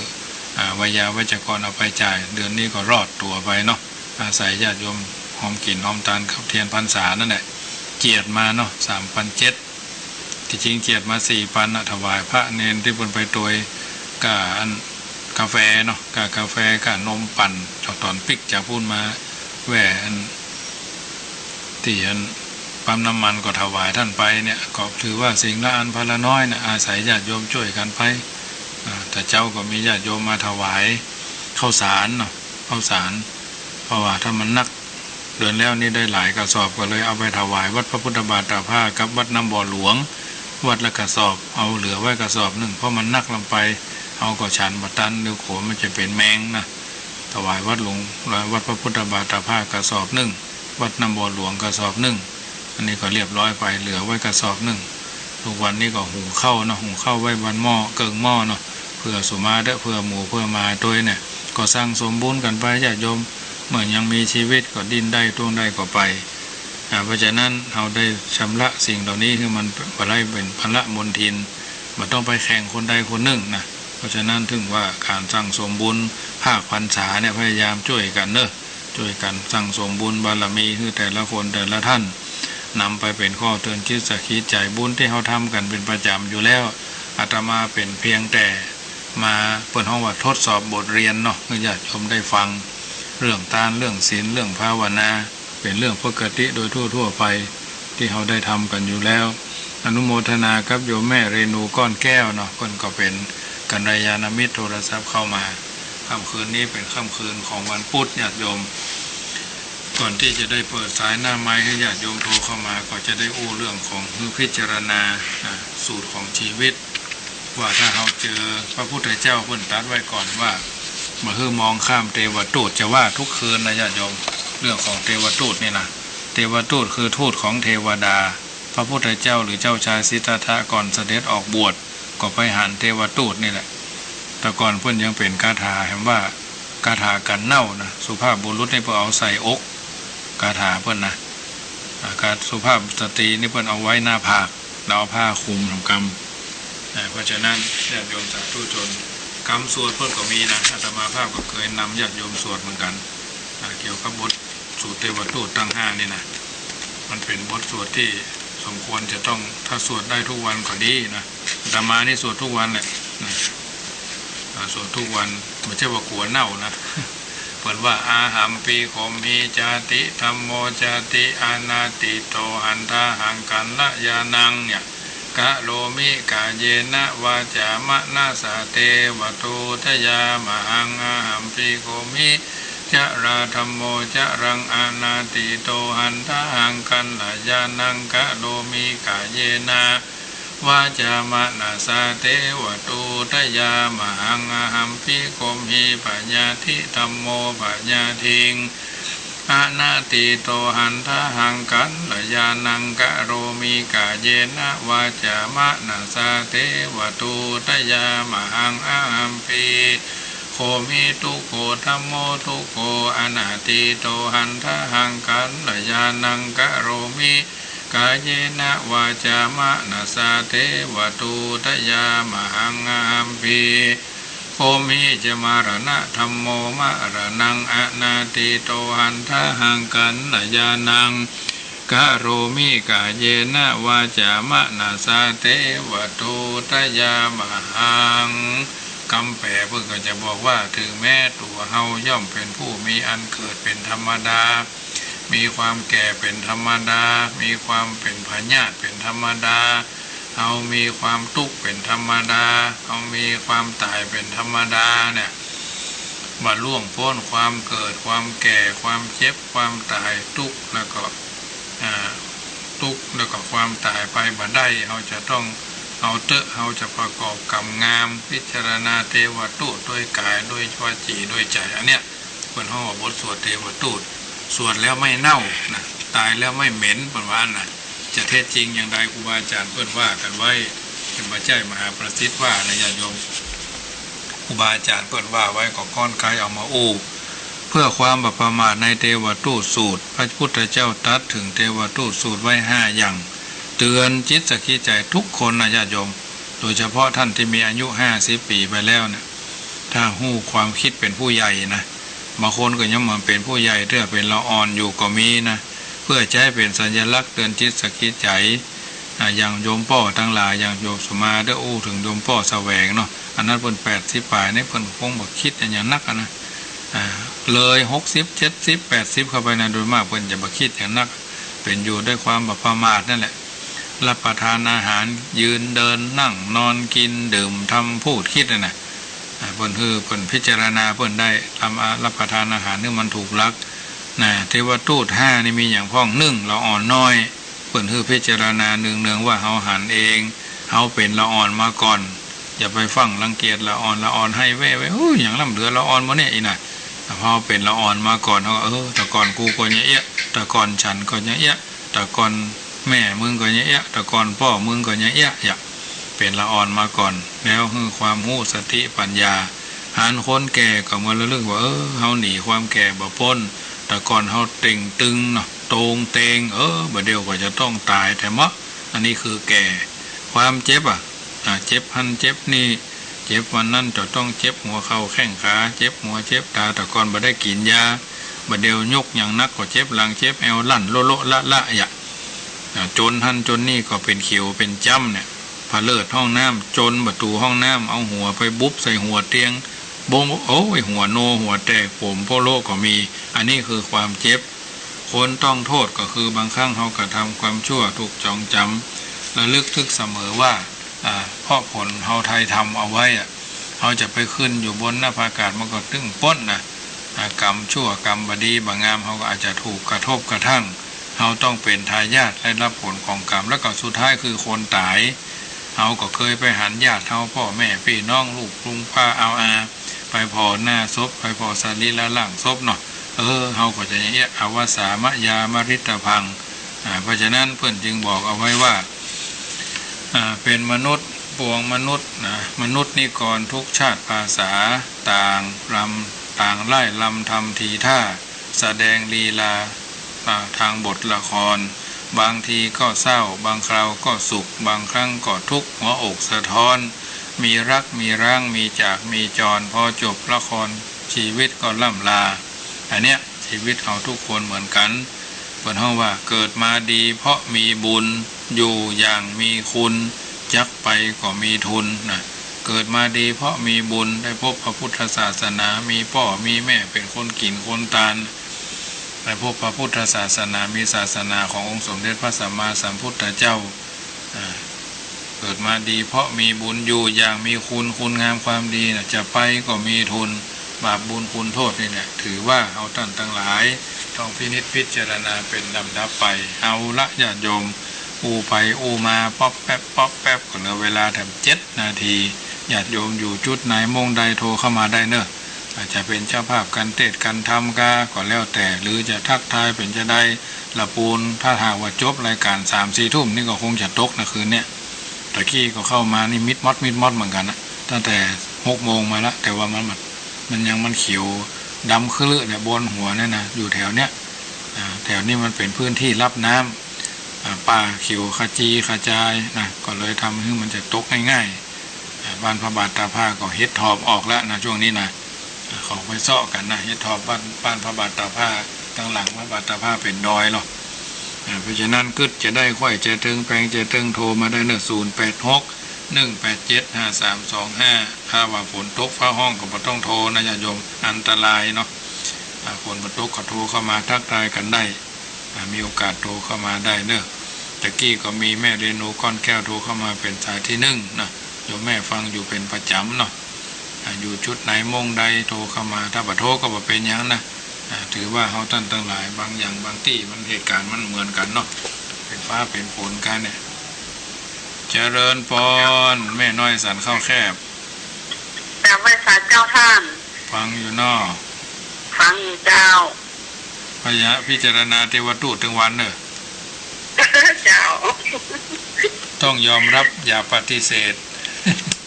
อ่า ไวยาวัจกรเอาไปจ่าย เดือนนี้ก็รอดตั๋วไปเนาะ อาศัยญาติโยมหอมกิ๋นหอมตานกับเตียนพรรษานั่นแหละ เจียดมาเนาะ สามปันเจ็ด ตี้จริงเจียดมาสี่ปันนะ ถวายพระเณรตี้เปิ้นไปตวย ก้าอันกาแฟเนาะ ก้ากาแฟ ก้านมปั่น ต๋อนปิ๊กจากปู๊นมาแว่อัน ตี้อันปั๊มน้ำมันก็ถวายต้านไปเนี่ย ก็ถือว่าสิ่งละอันพันละน้อยนะ อาศัยญาติโยมจ้วยกั๋นไป อ่า แต่เจ๊าก็มีญาติโยมมาถวายข้าวสารเนาะ ข้าวสาร เพราะว่าถ้ามันนัก เดือนแล้วนี่ได้หลายกระสอบ ก็เลยเอาไปถวายวัดพระพุทธบาทตากผ้ากับวัดน้ำบ่อหลวง วัดละกระสอบ เอาเหลือไว้กระสอบนึ่ง เพราะมันหนักลำไป เฮาก็ฉันบ่ตัน เดี๋ยวขัวมันจะเป๋นแมงนะ ถวายวัดหลวง วัดพระพุทธบาทตากผ้ากระสอบนึ่ง วัดน้ำบ่อหลวงกระสอบนึ่ง อันนี้ก็เรียบร้อยไป เหลือไว้กระสอบนึ่ง ทุกวันนี้ก็หุงข้าวเนาะ หุงข้าวไว้บนหม้อ เกิ่งหม้อเนาะ เผื่อสุมาเต๊อะ เผื่อหมู่เผื่อหมาตวยเนี่ย ก็สั่งสมบุญกั๋นไปญาติโยม เมื่อยังมีชีวิตก็ดิ้นได้ตวงได้ก็ไป อ่า เพราะฉะนั้นเฮาได้ชำระสิ่งเหล่านี้หื้อมันบ่ได้เป๋นภาระมลทิน บ่ต้องไปแข่งคนใดคนนึ่งนะ เพราะฉะนั้นถือว่าก๋านสั่งสมบุญภาคพรรษาเนี่ยพยายามจ้วยกั๋นเนาะ จ้วยกั๋นสั่งสมบุญบารมีหื้อแต่ละคนแต่ละท่าน นำไปเป๋นข้อเตือนจิตสะกิดใจ๋ บุญตี้เฮาทำกั๋นเป๋นประจ๋ำอยู่แล้ว อาตมาเป๋นเพียงแต่มา เปิ้นฮ้องว่าทดสอบบทเรียนเนาะ หื้อญาติโยมได้ฟัง เรื่องตาน เรื่องศีล เรื่องภาวนา เป๋นเรื่องปกติโดยทั่วๆ ไป ตี้เฮาได้ทำกั๋นอยู่แล้ว อนุโมทนากับโยมแม่เรนูก้อนแก้วเนาะ เปิ้นก็เป๋นกัลยาณมิตรโทรศัพท์เข้ามา ค่ำคืนนี้เป๋นค่ำคืนของวันพุธ ญาติโยม ก่อนตี้จะได้เปิดสายหน้าไมค์หื้อญาติโยมโทรเข้ามา ก็จะได้อู้เรื่องของหื้อพิจารณา อ่า สูตรของชีวิต ว่าถ้าเฮาเจอพระพุทธเจ้าเปิ้นตรัสไว้ก่อนว่า บ่หื้อมองข้ามเตวทูต จะว่าทุกคืนนะญาติโยม เรื่องของเตวทูตนี่นะ เตวทูตคือทูตของเทวดา พระพุทธเจ้าหรือเจ้าชายสิทธัตถะก่อนเสด็จออกบวช ก็ไปหันเตวทูตนี่แหละ แต่ก่อนเปิ้นยังเป๋นคาถา แหมว่าคาถากั๋นเน่านะ สุภาพบุรุษนี่เปิ้นเอาใส่อก คาถาเปิ้นนะ อ่า คา สุภาพสตรีนี่เปิ้นเอาไว้หน้าผาก แล้วเอาผ้าคลุมแหมกำ อ่า เพราะฉะนั้นญาติโยมสาธุชน กำสวดเปิ้นก็มีนะ อาตมาภาพก็เคยนำญาติโยมสวดเหมือนกั๋น อ่า เกี่ยวกับบทสูตรเตวทูตตังห้านี่นะ มันเป๋นบทสวดตี้สมควรจะต้อง ถ้าสวดได้ทุกวันก็ดีนะ อาตมานี่สวดทุกวันแหละนะ อ่า สวดทุกวัน บ่ใจ้ว่ากั๋วเน่านะ เปิ้นว่า อาหัมปิ โขมหิ จาติ ธัมโม จาติ อนาทิตโต หันทาหัง กัลยาณัง เนี่ย กะโรมิ กาเยนะ วาจา มะนะสา เตวะ ทูตยามะหัง อาหัมปิ โขมหิ จรา ธัมโม จรัง อนาทิตโต หันทาหัง กัลยาณัง กะโรมิ กาเยนะ วาจา มะนะสา เตวะ ทูตยามะหัง อาหัมปิ โขมหิ พยาธิ ธัมโม พยาธิง อนาทิตโต หันทาหัง กัลยาณัง กะโรมิ กาเยนะ วาจา มะนะสา เตวะ ทูตยามะหัง อาหัมปิ โขมหิ ทุกโข ธัมโม ทุกโข อนาทิตโต หันทาหัง กัลยาณัง กะโรมิ กาเยนะ วาจา มะนะสา เตวะ ทูตยามะหัง อาหัมปิ โขมหิ จะ มะระณะ ธัมโม มะระณัง อนาทิตโต หันทาหัง กัลยาณัง กะโรมิ กาเยนะ วาจา มะนะสา เตวะ ทูตยามะหัง กำแปลเปิ้นก็จะบอกว่า เถิงแม้ตั๋วเฮาย่อมเป๋นผู้มีอันเกิดเป๋นธรรมดา มีความแก่เป๋นธรรมดา มีความเป๋นพยาธิเป๋นธรรมดา เฮามีความตุ๊กข์เป๋นธรรมดา เฮามีความต๋ายเป๋นธรรมดาเนี่ย บ่ล่วงป๊นความเกิด ความแก่ ความเจ็บ ความต๋าย ตุ๊กข์แล้วก็ อ่า ตุ๊กข์แล้วก็ความต๋ายไปบ่ได้ เฮาจะต้องเอาเต๊อะ เฮาจะประกอบกรรมงาม พิจารณาเตวทูตด้วยก๋าย ด้วยวจี ด้วยใจ๋ อันเนี้ย เปิ้นฮ้องว่าบทสวดเตวทูต สวดแล้วไม่เน่านะ ต๋ายแล้วไม่เหม็น เปิ้นว่านะ จะเท็จจริงอย่างใด ครูบาอาจ๋ารย์เปิ้นว่ากั๋นไว้ เปิ้นบ่ใจ้มหาประสิทธิ์ว่านะญาติโยม ครูบาอาจ๋ารย์เปิ้นว่าไว้ ก็ค่อนข้างเอามาอู้ เพื่อความบ่ประมาทในเตวทูตสูตร พระพุทธเจ้าตรัสเถิงเตวทูตสูตรไว้ห้าอย่าง เตือนจิตสะกิดใจ๋ทุกคนนะญาติโยม โดยเฉพาะท่านตี้มีอายุห้าสิบปี๋ไปแล้วเนี่ย ถ้าฮู้ความคิดเป๋นผู้ใหญ่นะ บางคนก็ยังบ่เป๋นผู้ใหญ่เตื้อ เป๋นละอ่อนอยู่ก็มีนะ เพื่อใจ๊เป๋นสัญลักษณ์เตือนจิตสะกิดใจ๋ อ่า อย่างโยมป้อตังหลาย อย่างโยมสุมาเต๊อะ อู้เถิงโยมป้อแสวงเนาะ อันนั้นเปิ้นแปดสิบป๋ายนี่ เปิ้นคงบ่คิดอะหยังนักอะนะ อ่า เลยหกสิบ เจ็ดสิบ แปดสิบเข้าไปนะ โดยมากเปิ้นจะบ่คิดหยังนัก เป๋นอยู่ด้วยความบ่ประมาทนั่นแหละ รับประทานอาหาร ยืน เดิน นั่ง นอน กิน ดื่ม ทำ พูด คิดน่ะนะ อ่า เปิ้นหื้อ เปิ้นพิจารณา เปิ้นได้ทำอา รับประทานอาหารหื้อมันถูกหลัก นะ เทวทูตห้านี่มีหยังพ่อง นึ่ง ละอ่อนน้อย เปิ้นหื้อพิจารณาเนืองๆ ว่าเฮาหันเอง เฮาเป๋นละอ่อนมาก่อน อย่าไปฟั่งรังเกียจละอ่อน ละอ่อนไห้แว่ๆ โอ้ย หยังล้ำเหลือละอ่อนบ่เนี่ย อี้นะ เฮาเป๋นละอ่อนมาก่อน เฮาก็ เออ แต่ก่อนกูก็อย่างเอี้ย แต่ก่อนฉันก็อย่างเอี้ย แต่ก่อนแม่มึงก็อย่างเอี้ย แต่ก่อนป้อมึงก็อย่างเอี้ย อย่า เป๋นละอ่อนมาก่อน แล้วหื้อความฮู้สติปัญญา หันคนแก่ก็มาระลึกว่า เออ เฮาหนีความแก่บ่ป๊น แต่ก่อนเฮาเต่งตึงเนาะ โตงเตง เออ บ่าเดี่ยวก็จะต้องต๋ายแต๊เมาะ อันนี้คือแก่ ความเจ็บอะ อ่ะ เจ็บหั้นเจ็บนี่ เจ็บวันนั้นจะต้องเจ็บหัวเข่าแข้งขา เจ็บหัวเจ็บต๋า แต่ก่อนบ่ได้กิ๋นยา บ่าเดี่ยวยกหยังหนักก็เจ็บหลังเจ็บแอว ลั่นโละๆละๆ อย่า อ่ะ จนหั้นจนนี่ก็เป๋นเขียวเป๋นจ้ำเนี่ย ผะเลิดห้องน้ำ จนประตู๋ห้องน้ำ เอาหัวไปบุบใส่หัวเตียง บง โอ้ย หัวโนหัวแตก ผมโพโละก็มี อันนี้คือความเจ็บ คนต้องโต้ษก็คือบางครั้งเฮากระทำความชั่วถูกจองจำ ระลึกนึกเสมอว่า อ่า เพราะผลเฮาไถ่ทำเอาไว้อะ เฮาจะไปขึ้นอยู่บนนภาอากาศมันก็ตึงป๊นนะ อ่า กรรมชั่วกรรมบ่ดีบ่งาม เฮาก็อาจจะถูกกระทบกระทั่ง เฮาต้องเป๋นทายาทได้รับผลของกรรม แล้วก็สุดท้ายคือคนต๋าย เฮาก็เคยไปหันญาติเฮา ป้อแม่ปี้น้อง ลูกลุงป้าอาวอา ไปผ่อหน้าศพ ไปผ่อสรีระร่างศพเนาะ เออ เฮาก็จะอย่างเอี้ย อวสสามะยามะริตตะพัง อ่า เพราะฉะนั้นเปิ้นจึงบอกเอาไว้ว่า อ่า เป๋นมนุษย์ ปวงมนุษย์นะ มนุษย์นิกรทุกชาติภาษา ต่างลำ ต่างไล่ลำทำทีท่า แสดงลีลา อ่า ทางบทละคร บางทีก็เศร้า บางคราวก็สุข บางครั้งก็ทุกข์ หัวอกสะท้อน มีรัก มีร้าง มีจาก มีจร พอจบละคร ชีวิตก็ล่ำลา อันเนี้ย ชีวิตเฮาทุกคนเหมือนกั๋น เปิ้นฮ้องว่า เกิดมาดีเพราะมีบุญ อยู่อย่างมีคุณ จักไปก็มีทุน นะ เกิดมาดีเพราะมีบุญ ได้พบพระพุทธศาสนา มีป้อมีแม่เป๋นคนกิ๋นคนตาน ได้พบพระพุทธศาสนา มีศาสนาขององค์สมเด็จพระสัมมาสัมพุทธเจ้า อ่า เกิดมาดีเพราะมีบุญ อยู่อย่างมีคุณ คุณงามความดีนะ จะไปก็มีทุน บาปบุญคุณโทษนี่แหละ ถือว่าเฮาต้านตังหลาย ต้องพินิจพิจารณาเป๋นลำดับไป เอาละญาติโยม อู้ไปอู้มา ป๊อบแป๊บ ป๊อบแป๊บ ก็เหลือเวลาแถมเจ็ดนาที ญาติโยมอยู่จุดไหนโมงใดโทรเข้ามาได้เน่อ อาจจะเป๋นเจ้าภาพก๋านเตสน์ก๋านธรรมกา ก็แล้วแต่ หรือจะทักทายเป๋นจาใด ละปูน ถ้าหากว่าจบรายก๋านสามสี่ทุ่มนี่ก็คงจะตกนะคืนเนี้ย ตะกี้ก็เข้ามานี่มิดมอดมิดมอดเหมือนกั๋นนะ ตั้งแต่หกโมงมาละ แต่ว่ามัน มันยัง มันเขียวดำครึเนี่ย บนหัวเนี่ยนะ อยู่แถวเนี้ย อ่า แถวนี้มันเป๋นพื้นที่รับน้ำ อ่า ป่าเขียวขจีขจายนะ ก็เลยทำหื้อมันจะตกง่ายๆ อ่า บ้านพระบาทตาผ้าก็เฮ็ดถอบออกแล้วนะ ช่วงนี้นะ อ่า เขาไปเซาะกั๋นนะ เฮ็ดถอบบ้าน บ้านพระบาทตาผ้า ตังหลังพระบาทตาผ้าเป๋นดอยลอ อ่า เพราะฉะนั้นกึ๊ดจะได้ ใค่จะเติง แปงจะเติง โทรมาได้เน่อ ศูนย์แปดหก หนึ่งแปดเจ็ด ห้าสามสองห้า ถ้าว่าฝนตกฟ้าฮ้องก็บ่ต้องโทรนะญาติโยม อันตรายเนาะ อ่า ฝนบ่ตกก็โทรเข้ามาทักทายกั๋นได้ อ่า มีโอกาสโทรเข้ามาได้เน่อ ตะกี้ก็มีแม่เรนูก้อนแก้วโทรเข้ามาเป๋นสายตี้นึ่งนะ โยมแม่ฟังอยู่เป๋นประจ๋ำเนาะ อ่า อยู่จุดไหนโมงใดโทรเข้ามา ถ้าบ่โทรก็บ่เป๋นหยังนะ อ่า ถือว่าเฮาต้านตังหลาย บางอย่างบางตี้มันเหตุก๋ารณ์มันเหมือนกั๋นเนาะ เป๋นฟ้าเป๋นฝนกั๋นเนี่ย เจริญปอน แม่น้อยสันข้าวแคบ กราบไหว้สาเจ้าต้าน ฟังอยู่เนาะ ฟังอยู่เจ้า พยา พิจารณาเตวทูตตึงวันเน่อ เจ้า ต้องยอมรับ อย่าปฏิเสธ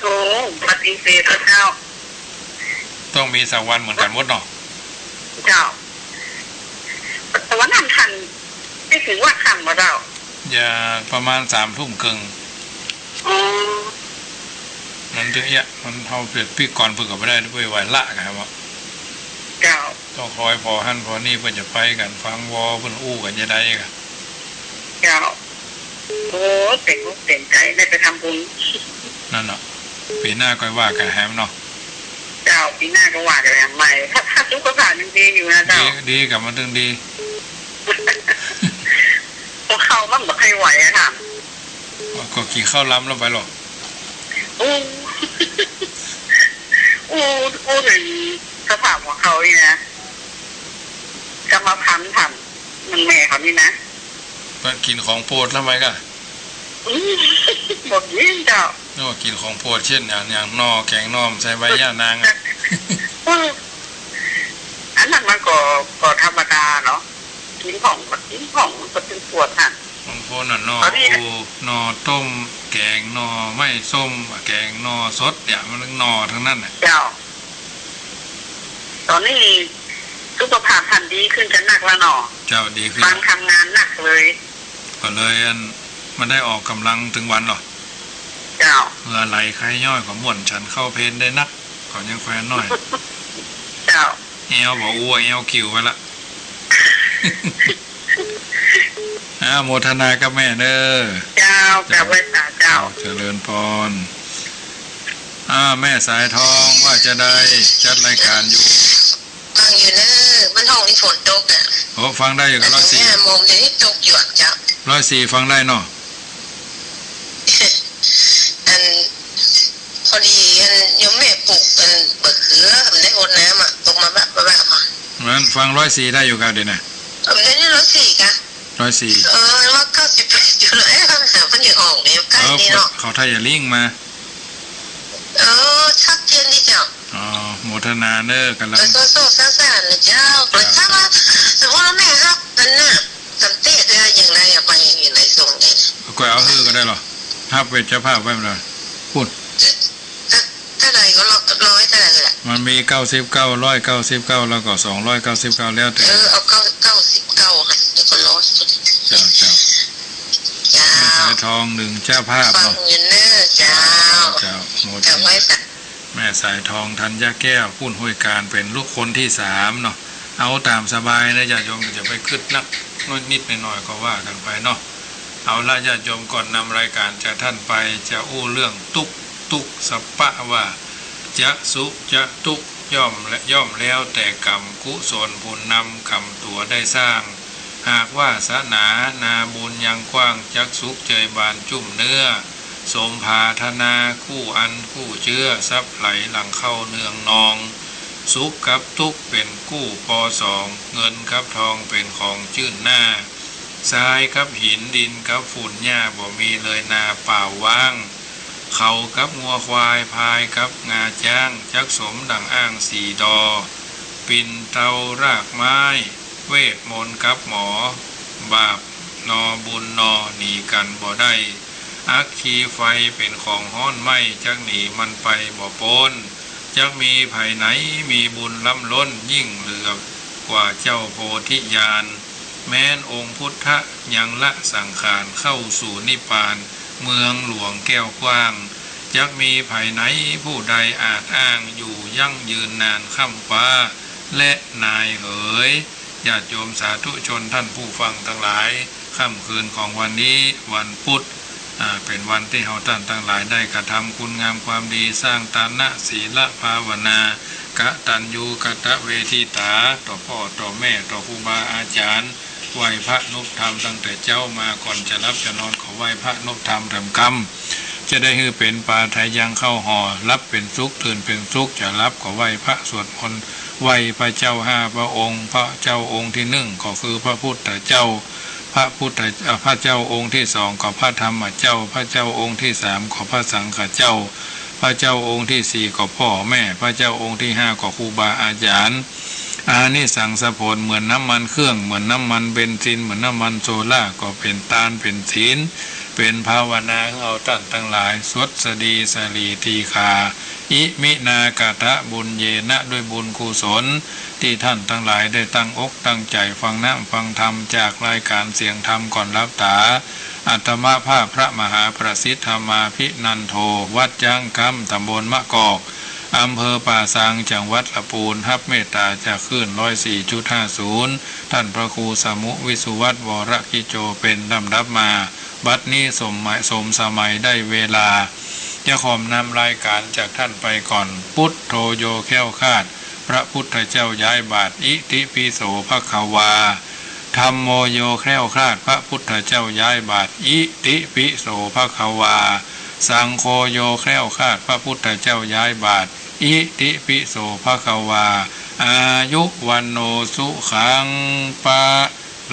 โอ้ ปฏิเสธแล้วเจ้า ต้องมีสักวันเหมือนกั๋นหมดเนาะ เจ้า แต่ว่านั้นทัน ไปถึงวัดค่ำบ่เจ้า อย่า ประมาณสามทุ่มเกิ่ง อ๋อ มันตึงเอี้ย มันเฮาเปียกปีก่อนเปิ้นก็บ่ได้ ไปไหว้ละกั๋นครับ เจ้า ต้องคอยผ่อหั้นผ่อนี่ เปิ้นจะไปกั๋น ฟังวอ เปิ้นอู้กั๋นจาใดกั๋น เจ้า โอ้ เต็มอกเต็มใจ๋ ได้ไปทำบุญ นั่นเนาะ ปี๋หน้าก็ว่ากั๋นแหมเนาะ เจ้า ปี๋หน้าก็ว่ากั๋นแหมใหม่ ถ้า ถ้าสุขภาพยังดีอยู่นะเจ้า ดี ดีกั๋นมันตึงดี หัวเข่ามันบ่ค่อยไหวอะค่ะ ก็กิ๋นข้าวลำแล้วไปหรอก อู้ อู้ อู้เถิงสภาพหัวเข่านี่นะ กรรมพันธุ์ท่าน มันแม่เขานี่นะ มันกิ๋นของโปรดแล้วไหมกะ อืม บ่กิ๋นเจ้า นึกว่ากิ๋นของโปรด เช่นอย่าง อย่างหน่อ แกงหน่อ ใส่ใบหญ้านางอะ อันนั้นมันก็ ก็ธรรมดาเนาะ กิ๋นของ กิ๋นของมันก็ตึงปวดหั้น บางคนน่ะหน่อ ตอนนี้ โอ้ หน่อต้ม แกงหน่อไม้ส้ม แกงหน่อสดเนี่ย มันหน่อทั้งนั้นน่ะ เจ้า ตอนนี้สุขภาพท่านดีขึ้นจะนักแล้วเนาะ เจ้า ดีขึ้น ฟังทำงานหนักเลย ก็เลยอัน มันได้ออกกำลังตึงวันเหรอ เจ้า เหื่อไหลไข้ย้อยก็ม่วนฉันเข้าเพลได้นัก เขายังแควนน้อย เจ้า แอวบ่อู้ แอวกิ่วไปละ อา โมทนากับแม่เน้อ เจ้า เจ้า กราบไหว้สาเจ้า เจ้า เจริญพร อา แม่สายทองว่าจะใด จัดรายการอยู่ ฟังอยู่เน้อ มันห้องนี่ฝนตกอะ โอ้ ฟังได้อยู่กับร้อยสี่ ห้าโมงเดี๋ยวนี้ตกอยู่อะเจ้า ร้อยสี่ฟังได้เนาะ อัน พอดีอันโยมแม่ปลูกอันบะเขือ มันได้รดน้ำอะ ตกมาแบบ แบบ แบบอะ มันฟังร้อยสี่ได้อยู่กะเดี๋ยวนะ เออ เดี๋ยวนี้ร้อยสี่กะ ร้อยสี่ เออ ว่าเก้าสิบแปดอยู่เลย หามันอยู่ห้องเดียวกัน เออ นี่เนาะ เขาถ้าอย่าลิงก์มา เออ ชัดเจนดีเจ้า อ๋อ โมทนาเน้อ กำลัง เออ โซ่ๆซ่าๆนะเจ้า เออ แต่ถ้าว่า สมมุติว่าแม่ฮับกันน่ะ สำเร็จแล้วอย่างไรอะ ไปอย่างไรส่งเนี่ย ก็เอาหื้อก็ได้เหรอ ฮับเป็นเจ้าภาพไว้มันเลย พูด เท่าไหร่ก็ร้อย ร้อยเท่าไหร่แหละ มันมีเก้าสิบเก้า ร้อยเก้าสิบเก้า แล้วก็สองร้อยเก้าสิบเก้า แล้วแต่ เออ เอาเก้า เก้าสิบเก้าค่ะ แล้วก็ร้อย เจ้า เจ้า เจ้า แม่สายทองหนึ่งเจ้าภาพเนาะ ฟังอยู่เน้อเจ้า เจ้า โมทนา เจ้าไว้สัก แม่สายทอง ธัญญาแก้ว ปุ้นห้วยการ เป๋นลูกคนตี้สามเนาะ เอาต๋ามสบายนะญาติโยม จะไปกึ๊ดนัก นิดๆหน่อยๆ ก็ว่ากั๋นไปเนาะ เอาละญาติโยม ก่อนนำรายการจากท่านไป จะอู้เรื่องตุ๊กข์ ตุ๊กข์สัพพะว่า จะสุขจะตุ๊กข์ ย่อมและ ย่อมแล้วแต่กรรมกุศลผู้นำกรรมตั๋วได้สร้าง หากวาสนานาบุญยังกว้าง จักสุขเจยบานจุ่มเนื้อ สมผาถนาคู่อันคู่เจื้อ ทรัพย์ไหลหลั่งเข้าเนืองนอง สุขกับตุ๊กข์เป๋นกู้ปอสอง เงินกับทองเป๋นของจื้นหน้า ทรายกับหิน ดินกับฝุ่นหญ้า บ่มีเลยนาเปล่าว่าง เขากับงัวควาย พายกับงาจ๊าง จักสมดั่งอ้างสี่ดอ ปิ่นเตารากไม้ เวทมนต์กับหมอ บาปนอบุญนอ หนีกั๋นบ่ได้ อัคคีไฟเป๋นของฮ้อนไหม้ จักหนีมันไปบ่ป๊น จักมีใผไหนมีบุญล้ำล้น ยิ่งเหลือกว่าเจ้าโพธิญาณ แม้นองค์พุทธะยังละสังขาร เข้าสู่นิพพานเมืองหลวงแก้วกว้าง จักมีใผไหนผู้ใดอาจอ้าง อยู่ยั่งยืนนานค่ำฟ้า และนายเหย ญาติโยมสาธุชนท่านผู้ฟังตังหลาย ค่ำคืนของวันนี้วันพุธ อ่า เป๋นวันตี้เฮาต้านตังหลายได้กระทำคุณงามความดี สร้างตานะ ศีละ ภาวนา กตัญญูกตเวทิตา ต่อป้อต่อแม่ ต่อครูบาอาจ๋ารย์ ไหว้พระนบธรรมตั้งแต่เจ๊ามา ก่อนจะหลับจะนอนขอไหว้พระนบธรรมแถมกำ จะได้หื้อเป๋นปาไถยังเข้าห่อ หลับเป๋นสุข ตื่นเป๋นสุข จะหลับก็ไหว้พระสวดมนต์ ไหว้พระเจ้าห้าพระองค์ พระเจ้าองค์ตี้นึ่งก็คือพระพุทธเจ้า พระพุทธ เอ่อ พระเจ้าองค์ตี้สองก็พระธรรมเจ้า พระเจ้าองค์ตี้สามก็พระสังฆเจ้า พระเจ้าองค์ตี้สี่ก็ป้อแม่ พระเจ้าองค์ตี้ห้าก็ครูบาอาจ๋ารย์ อานิสังสผลเหมือนน้ำมันเครื่อง เหมือนน้ำมันเบนซิน เหมือนน้ำมันโซล่า ก็เป๋นตานเป๋นศีล เป๋นภาวนาหื้อเฮาต้านตังหลาย สวัสดีสลีตีขา อิมินา กะตะบุญเยนะ ด้วยบุญกุศล ตี้ต้านตังหลายได้ตั้งอกตั้งใจ๋ฟังน้ำฟังธรรมจากรายการเสียงธรรมก่อนหลับต๋า อาตมาภาพพระมหาประสิทธมาภินันโท วัดจ๊างกำ ต๋ำบลมะกอก อำเภอป่าซาง จังหวัดละปูน ฮับเมตต๋าจากคลื่นร้อยสี่จุดห้าศูนย์ ต้านพระครูสมุห์วิสุวัฒน์ วรกิจโจ เป๋นลำดับมา บัดนี้สมมัย สมสมัยได้เวลา จะขอมนำรายการจากต้านไปก่อน พุทโธโยแคล้วคลาด พระพุทธเจ้าย้ายบาตร อิติปิโสภะคะวา ธัมโมโยแคล้วคลาด พระพุทธเจ้าย้ายบาตร อิติปิโสภะคะวา สังโฆโยแคล้วคลาด พระพุทธเจ้าย้ายบาตร อิติปิโสภะคะวา อายุวัณโณสุขัง พ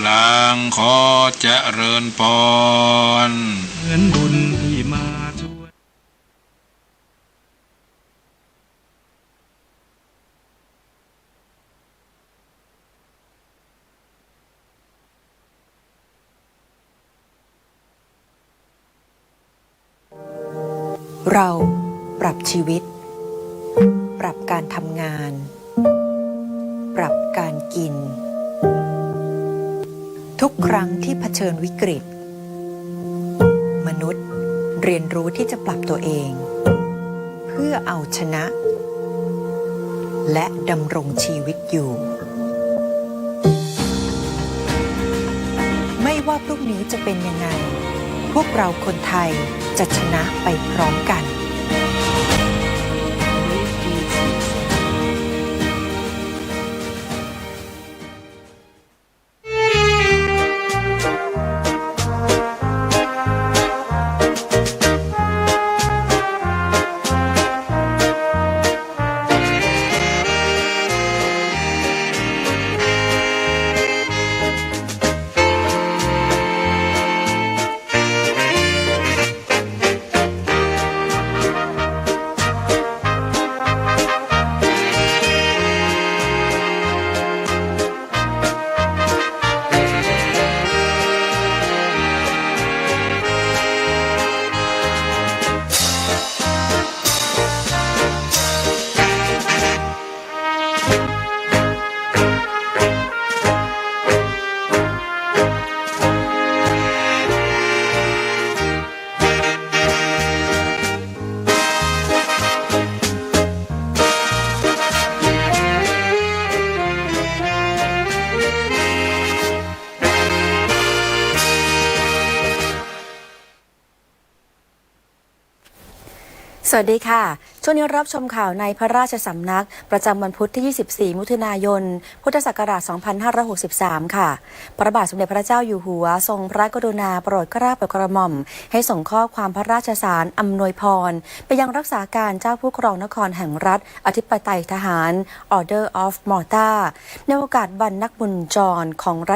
ลัง ขอเจริญพร เหมือนบุญที่มาช่วย เราปรับชีวิต ปรับการทำงาน ปรับการกิน ทุกครั้งที่เผชิญวิกฤต มนุษย์เรียนรู้ที่จะปรับตัวเอง เพื่อเอาชนะ และดำรงชีวิตอยู่ ไม่ว่าพรุ่งนี้จะเป็นยังไง พวกเราคนไทยจะชนะไปพร้อมกัน สวัสดีค่ะ ช่วงนี้รับชมข่าวในพระราชสำนัก ประจำวันพุธที่ ยี่สิบสี่ มิถุนายน พุทธศักราช สองพันห้าร้อยหกสิบสาม ค่ะ พระบาทสมเด็จพระเจ้าอยู่หัวทรงพระกรุณาโปรดเกล้าโปรดกระหม่อม ให้ส่งข้อความพระราชสารอำนวยพร ไปยังรักษาการเจ้าผู้ครองนครแห่งรัฐอธิปไตยทหาร Order of Malta ในโอกาสวันนักบุญจรของรัฐ